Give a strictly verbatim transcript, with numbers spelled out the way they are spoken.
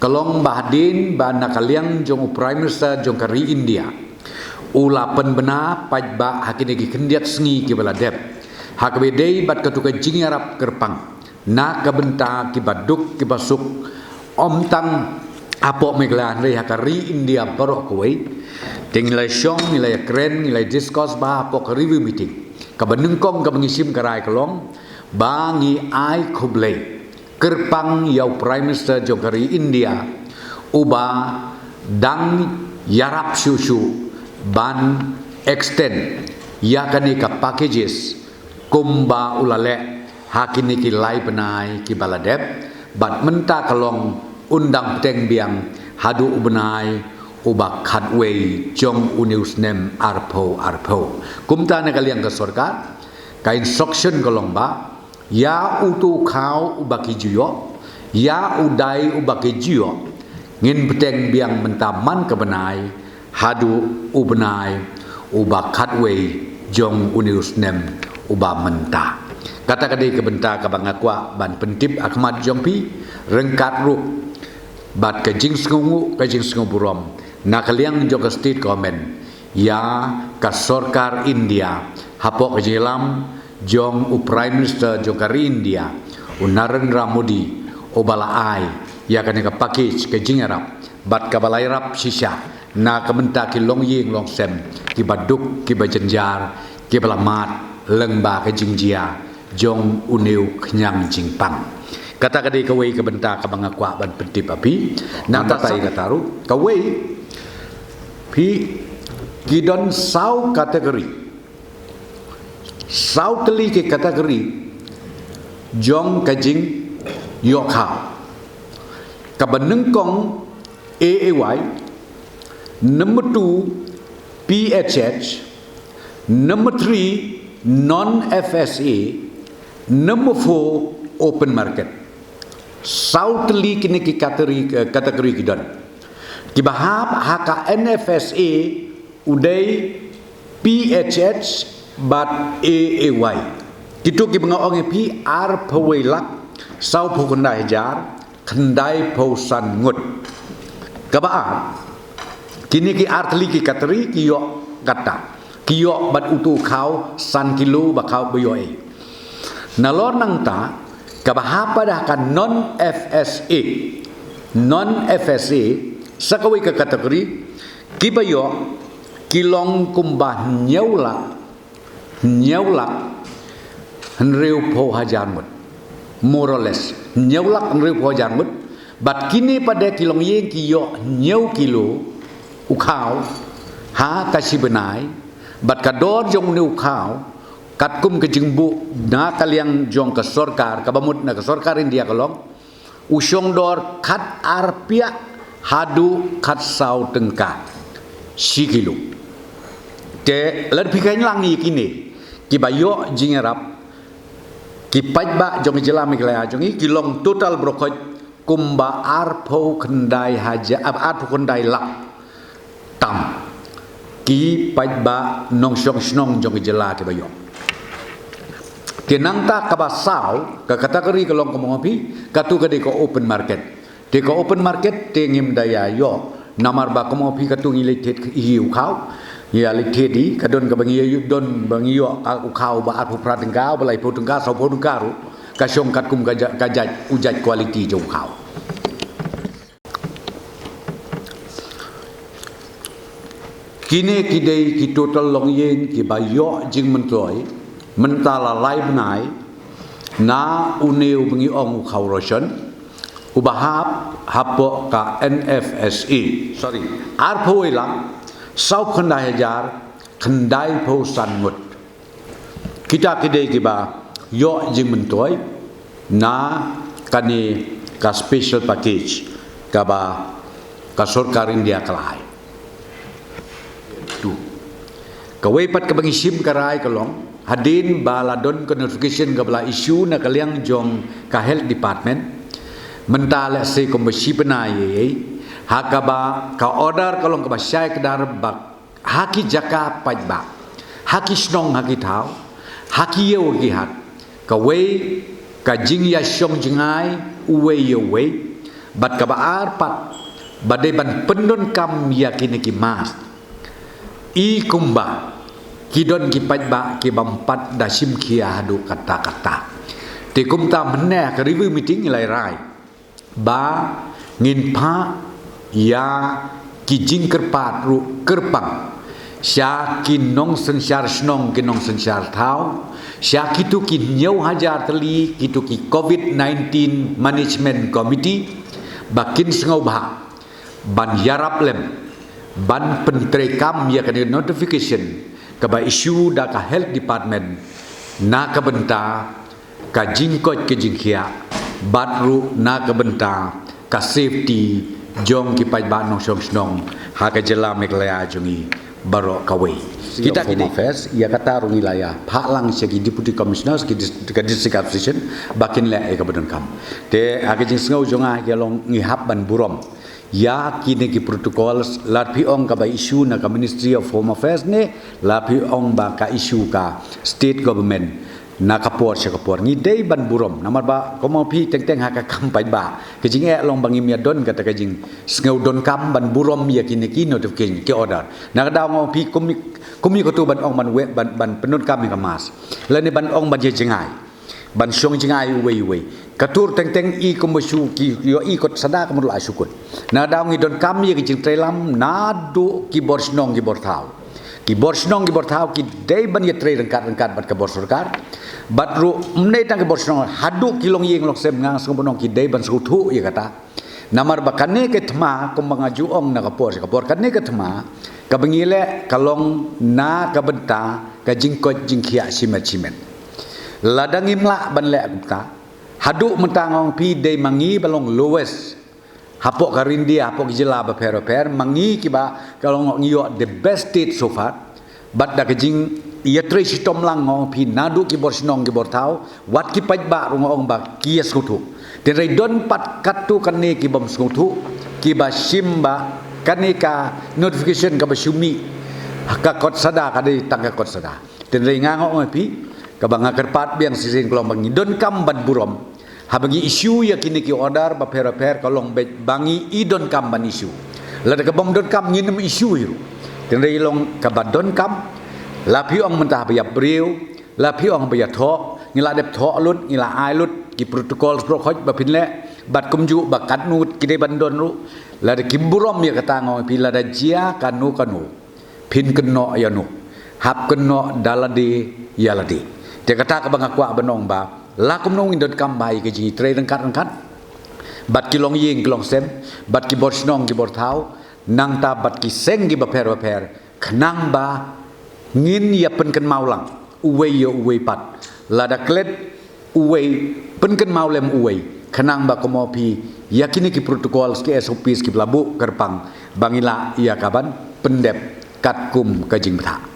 Ka long ba hadien ba na ka liang jong u Prime Minister jong ka ri India u la pynbna paidbah ha kine ki khyndiat sngi kiba la dep, ha kaba dei bad katu ka jingïarap kyrpang na ka bynta kiba duk kiba suk, ym tang hapoh Meghalaya hynrei ha ka ri India baroh kawei. Te ngi la shong, ngi la kren, ngi la discuss bha hapoh ka review meeting. Kaba nyngkong kaba ngi shim ka rai ka long ba ngi ai khublei kyrpang ïa u Prime Minister jong ka ri India uba dang ïarap shuh shuh ban extend ïa kane ka packages kumba u la leh ha kine ki lai bnai kiba la dep, bad mynta ka long un dang bteng biang haduh u bnai uba khatwei jong une u snem arphew arphew. Kumta na ka liang ka sorkar, ka instruction ka long ba ïa utu u khaw uba ki ju ïoh, ïa u dai uba ki ju ïoh, ngin bteng biang mynta man ka bnai haduh u bnai uba khatwei jong une u snem uba mynta. Kata ka dei ka bynta kaba nga kwah ban pyntip ha khmat jong phi, ryngkat ruh bad ka jingsngewnguh, ka jingsngewburom na ka liang jong ka state government ïa ka sorkar India hapoh ka jingïalam jong u Prime Minister jong ka ri India, u Narendra Modi, uba la ai ïa kane ka package ka jingïarap bad kaba la ïarap shisha na ka bynta ki longïing longsem kiba duk kiba jynjar kiba la mad lyngba ka jingjia jong une u khñiang jingpang. Kata ka dei kawei ka bynta kaba nga kwah ban pyntip ha phi. Nangta sa kata ruh kawei, phi, ki don saw category, saw tylli ki category jong ka jingïoh khaw. Kaba nyngkong A A Y, number two P H H, number three non F S A, number four open market. Saw tylli kine ki category, category ki don. Kiba hap ha ka N F S A u dei P H H bad A A Y. Kitu kiba nga ong ïa phi arphew wei lak sawphew khyndai hajar khyndai phew san ngut. Kaba ar, kine ki ar tylli ki category ki ïoh kata, ki ïoh bad utu u khaw san kilo ba khaw ba ïoh ei. Nalor nangta, kaba hap pat ha ka non F S A, non F S A, sa kawei ka category, kiba ïoh ki long kumba hynñiew lak, hynñiew lak hynriewphew hajar ngut, more or less hynñiew lak hynriewphew hajar ngut. Bad kine pat de ki longïing ki ïoh hynñiew kilo u khaw ha ka shi bnai. Bad ka dor jong une u khaw katkum ka jingbuh na ka liang jong ka sorkar, kaba mut na ka sorkar India ka long, u shong dor khat arphew haduh khat saw tyngka shi kilo. Te lada phi khein lang ïa kine kiba ïoh jingïarap, ki paidbah jong ka jylla Meghalaya jong ngi ki long total baroh khoit kumba arphew khyndai hajar, ah, arphew khyndai lak tam ki paidbah nongshong shnong jong ka jylla kiba ïoh. Te nangta kaba saw ka category ka long kumba nga ong ïa phi, katu ka dei ka open market. Te ka open market te ngim da ïa ïoh, namar ba kumba nga ong ïa phi katu ngi leit thied hi u khaw, ïa leit thied hi, ka don kaba ngi ïoh, don ba ngi ïoh ka u khaw ba arphew phra tyngka, ba laiphew tyngka, sawphew tyngka ruh, ka shong katkum ka ja-, ka jait, u jait quality jong u khaw. Kine ki dei ki total longïing kiba ïoh jingmyntoi mynta la lai bnai na une uba ngi ong u khaw ration, uba hap hapoh ka N F S A. Sorry, arphew wei lak sawphew khyndai hajar khyndai phew san ngut. Kita ki dei kiba ïoh jingmyntoi na kane ka special package kaba ka sorkar India ka la ai. Tu. Kawei pat kaba ngi shim ka rai ka long, hadien ba la don ka notification kaba la issue na ka liang jong ka health department, mynta lehse kumba shi bnai ei ei, ha kaba ka order ka long kaba shai kdar ba ha ki jaka paidbah, ha ki shnong ha ki thaw, ha ki ïew ha ki hat, kawei ka jingïashong jngai uwei ïa uwei, Bad kaba ar pat, ba dei ban pyndonkam ïa kine ki mask, i kumba ki don ki paidbah ki bym pat da shim khia haduh katta katta. Te kumta mynne ka review meeting ngi la rai ba ngin phah ïa ki jingkyrpad ruh kyrpang sha ki nongsynshar shnong, ki nongsynshar thaw, sha kitu ki hynñiew hajar tylli kitu ki covid nineteen management committee ba kin sngewbha ban ïarap lem ban pyntreikam ïa kane notification kaba issue da ka health department na ka bynta ka jingkoit ka jingkhiah bad ruh na ka bynta ka safety jong ki paidbah nongshong shnong ha ka jylla Meghalaya jong ngi baroh kawei. Kita ki dei ïa kata ruh ngi la ïa phah lang sha ki deputy commissioners, ki dis-, ka district administration ba kin leh ïa kaba donkam. Te ha ka jingsngew jong nga ïa long ngi hap ban burom ïa kine ki protocols, la phi ong kaba issue na ka Ministry of Home Affairs ne la phi ong ba ka issue ka state government na ka por sha ka por. Ngi dei ban burom namar ba kumba phi teng teng ha ka kam paidbah, ka jingeh long ba ngim ïa don kata ka jingsngew donkam ban burom ïa kine ki notification, ki order. Na ka daw nga ong phi kum, kum ïa katu ban ong ban weh, ban, ban pyndonkam ïa ka mask lane ban ong ban ïa jngai, ban shong jngai uwei uwei. Katur teng teng i kumba shu ki ïohi kot sada ka mut la shu kut. Na ka daw ngi donkam ïa ka jingtrei lam naduh ki bor shnong ki bor thaw. Ki bor shnong ki bor thaw ki dei ban ïa trei ryngkat ryngkat bad ka bor sorkar. Bad ruh ym dei tang ki bor shnong, haduh ki longïing longsem, nga sngewbha ban ong ki dei ban sngewthuh ïa kata. Namar ba kane ka thma kumba nga ju ong na ka por sha ka por, kane ka thma kaba ngi leh ka long na ka bynta ka jingkoit jingkhiah shimet shimet. Lada ngim lah ban leh kumta, haduh mynta nga ong phi dei ma ngi ba long lowest hapoh ka India, hapoh ki jylla bapher bapher, ma ngi kiba ka long ngi ïoh the best state so far. Bad da ka jingïatrei shitom lang nga ong phi naduh ki bor shnong ki bor thaw, wat ki paidbah ruh nga ong ba ki ïa sngewthuh. Tynrai don pat katto katne ki bym sngewthuh, kiba shim ba kane ka notification kaba shu mih ka kot sada ka dei tang ka kot sada. Tynrai nga nga ong ïa phi, kaba nga kyrpad biang shisien ka long ba ngi donkam ban burom haba ngi issue ïa kine ki order bapher bapher, ka long beit ba ngi i donkam ban issue. Lada ka bym donkam ngin ym issue hi ruh. Tynrai long kaba donkam, la phi ong mynta haba ïap briew, la phi ong haba ïa thoh, ngi la dep thoh lut, ngi la ai lut ki protocols baroh khoit ba phin leh, bad kumjuh ba katno ki dei ban don ruh. Lada kim burom ïa kata nga ong ïa phi, lada jia kano kano, phin kynnoh ïa no, hap kynnoh da lade ïa lade. Te kata kaba nga kwah ban ong ba la kumno ngin donkam ba ïa ka jingtrei ryngkat ryngkat bad ki longïing ki longsem, bad ki bor shnong ki bor thaw, nangta bad ki seng ki bapher bapher, khnang ba ngin ïa pynkynmaw lang uwei ïa uwei pat. Lada klet uwei, pynkynmaw lem uwei, khnang ba kumba phi ïa kine ki protocols, ki S O Ps kiba la buh kyrpang ba ngi lah ïa ka ban pyndep katkum ka jingbthah.